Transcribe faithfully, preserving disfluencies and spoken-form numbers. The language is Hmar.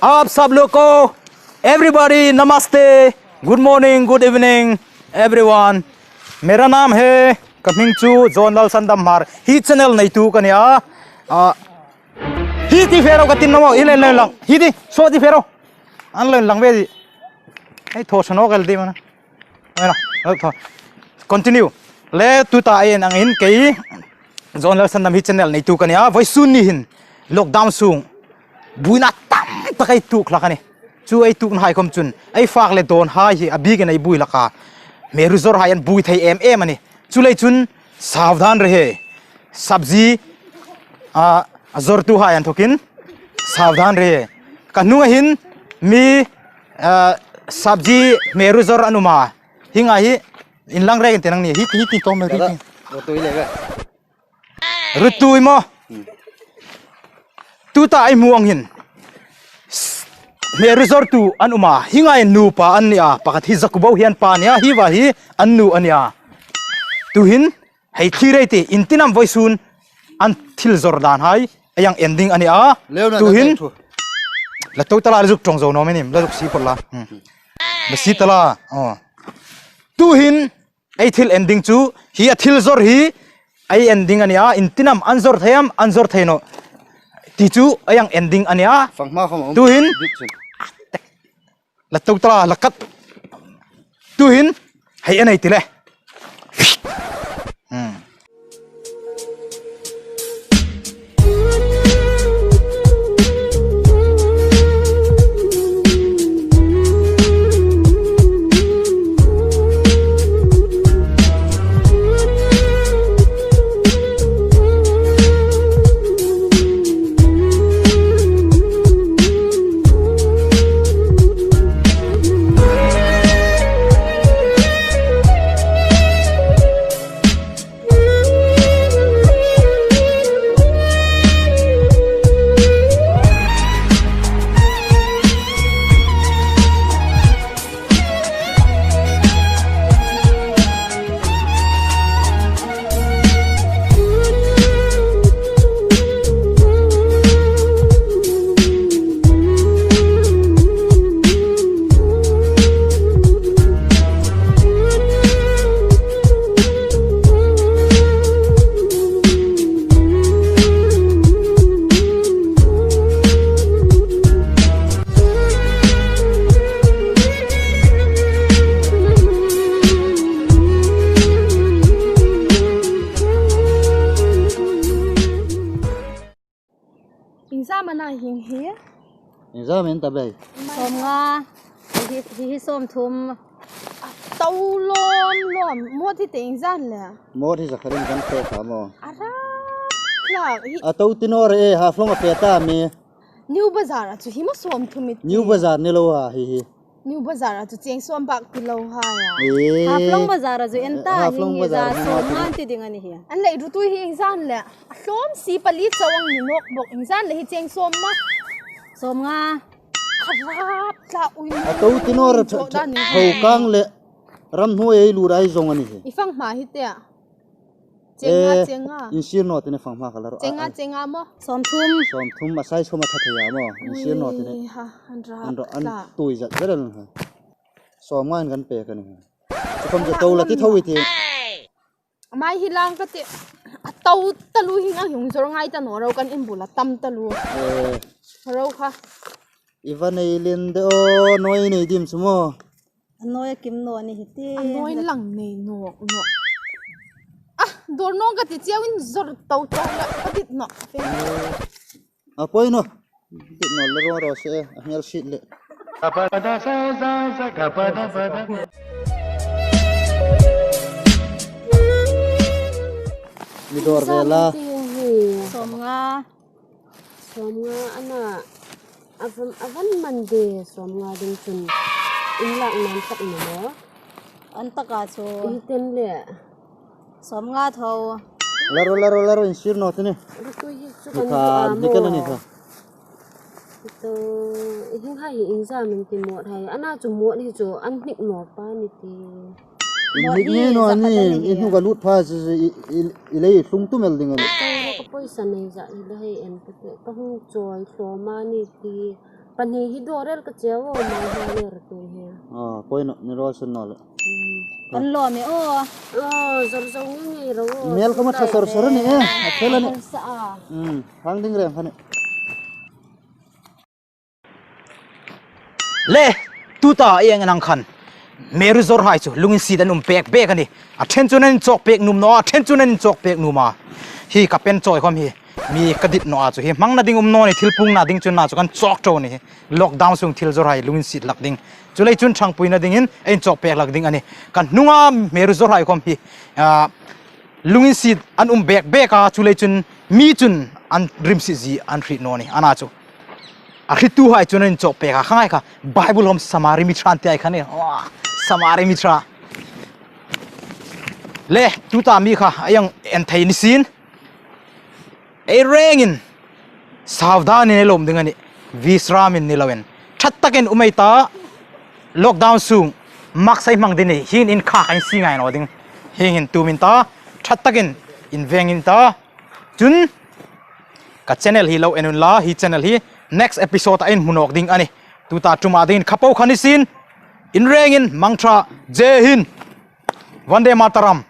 आप सब लोग को, everybody, नमस्ते, good morning, good evening, everyone। मेरा नाम है, ka hming chu John Lal Sandam Hmar, hi channel neitu ka nih a. A, hi ti fe ro ka ti naw, hi le le lang, hi ti, so ti fe ro. An le lang ve di. Hei, thaw sa naw kal di mana. Ai la, ai thaw. Continue. Le tuta ei en angin kei John Lal Sandam hi channel neitu ka nih a. Vawisun ni hin lockdown sung buoina tam tak ei tuok hlak a nih. Chu ei tuokna hai khom chun ei fak le dawn hai hi a bikin ei buoi hlak a. Hmeruo zawr hai an buoi thei em em a nih. Chuleiin chun सावधान रहे। सब्जी, a, a zawrtu hai inthawkin सावधान रहे। Ka hnunga hin mi, a, सब्जी hmeruo zawr an um a. Hieng ang hi inlang rek in ti nang ni. Hi, hi ti tawm, hi ti. Rutui le ve. Rutui maw. Hmm. Tuta ei hmu ang hin hmeruo zawrtu an um a. Hieng ang hin nupa an nih a. Pakhat hi Jakubo hi an pa a nih a. Hi va hi an nu a nih a. Tuhin hei thli rei ti, intinam vawisun an thil zawr dan hai ei hang en ding a nih a. Leo na tuhin na thu. La to ta la, la zuk ṭawng zo naw mi nim, la zuk sie phawt la. Hmm. La sie ta la. Oh. Tuhin ei thil en ding chu, hi a thil zawr hi ei en ding a nih a, intinam an zawr thei am, an zawr thei naw ti chu ei hang en ding a nih a. Fang hma khom ang. Tuhin. Dik chun. La to ta la, la kat. Tuhin hei a nei ti le. Hmm. Iengzam a na hieng hi? Iengzam en ta bei? Sawmnga. Hi, hi, hi sawmthum. A to lawm lawm. Mawt hi te iengzam le? Mawt hi zakharin kan fe ta maw. A rap tlak hi. A to ti naw re, Haflong a fe ta mi. New Bazar a chu hi maw sawmthum i ti. New Bazar ni lo a hi hi. New Bazar a chu cheng sawm bak ti lo hai a. Ee. Haflong Bazar a chu en ta, Haflong hi hi Bazar za ni sawm lo. Ngan ti ding a ni hi. An lei rutui hi iengzam le? A hlawm si pali chau ang ni nawk bawk, iengzam le hi cheng sawm ma? Sawmnga. A rap tlak ui. A to ti naw ra tho, tho kang le ramhnuoi ei lut ei zong a ni hi. I fang hma hi te a. Chenga, eh, chenga. Insir naw ti ni fang hma kha la ro. Chenga, a, a. Chenga maw? Sawmthum. Sawmthum, a sai sawm a tha thei a maw? Insir naw ti ni. Ui, ha, an rap tlak. An rap, an tui zat zat el ha. Sawmnga in kan pek a ni ha. Chu khom chu to la ti tho i ti. Mai hi lang ka ti. A to taluo hi ngang hung zawr ngai ta naw ro kan in bula tam taluo. Eh. Ro kha. I va nei lien de aw, nawi nei dim chu maw. A nawi a kim naw ni hi ti. A nawi lang nei nawk nawk. A, dawr nawng ka ti chiau in zawr to to la, ka dit nawk. A poi naw. Dit naw le ro ro se, a hmel sit le. Mi dawr ve la. Sawmnga. Sawmnga a na, a van, a van man de sawmnga ding chun. In lak nan tak ni maw? An taka chu. In ten le. Sawmnga tho. La ro, la ro, la ro, insir naw ti ni. Rutui hi chu kan ni kha, ni kha la ni kha. To, hi hai iengzam in ti mawt hai. A na chu mawt hi chu an hnik nawk pa ni ti. Inhnik ngei naw ni, i hnuk a lut pha chu, i, i, i lei hlung tum el ding a ni. Ka poisa nei zat hi la hei en ka ti, ka hung chawi hlawm a ni ti, Pahni hi dawr el ka che a, mai hma ner tu hi. A, poi naw, ni raw se naw le. Hmm. Kan lawm e aw. Aw, zor zo nge nge ro aw. Mel ka ma tha sor sor a ni e, a fel a ni. Kan sa a. Hmm, hang ding reng kha ni. Le, tuta ei en ang khan. Mary Zawrhai chu lunginsiet an um bek bek a nih. A ṭhen chun an inchawk pek nuom naw, a ṭhen chun an inchawk pek nuom a. Hi ka pen chawi khawm hi. Mi ka dit naw a chu hi. Hmangna ding um naw ni, thil puongna ding chun a chu kan chawk tho ni hi. Lockdown sung thil Zawrhai lunginsiet hlak ding. Chuleiin chun ṭhangpuina dingin ei inchawk pek hlak ding a nih. Kan hnunga Mary Zawrhai khawm hi. A, lunginsiet an um bek bek a, chuleiin chun mi chun an rimsi zie an hriet naw ni. Ana chu. A hriettuhai chun an inchawk pek a, kha ngai kha. Bible hom Samari mi ṭha an ti ai kha ni. Aw, Samari mi ṭha. Le, tuta mi kha, a hang en thei ni sien. Ei rengin, savdanin ei lawm ding a nih. Visramin ni loin. Ṭha takin um ei ta, lockdown sung, mask ei hmang ding a nih. Hieng hin kha kan sie ngai naw ding. Hieng hin tumin ta, ṭha takin, inveng in ta. Chun, ka channel hi lo en unla, hi channel hi next episode-a ei hmu nawk ding a nih. Tuta ṭuma dingin kha po kha ni sien. Ei rengin, mangṭha, Jai Hind. Vande Mataram.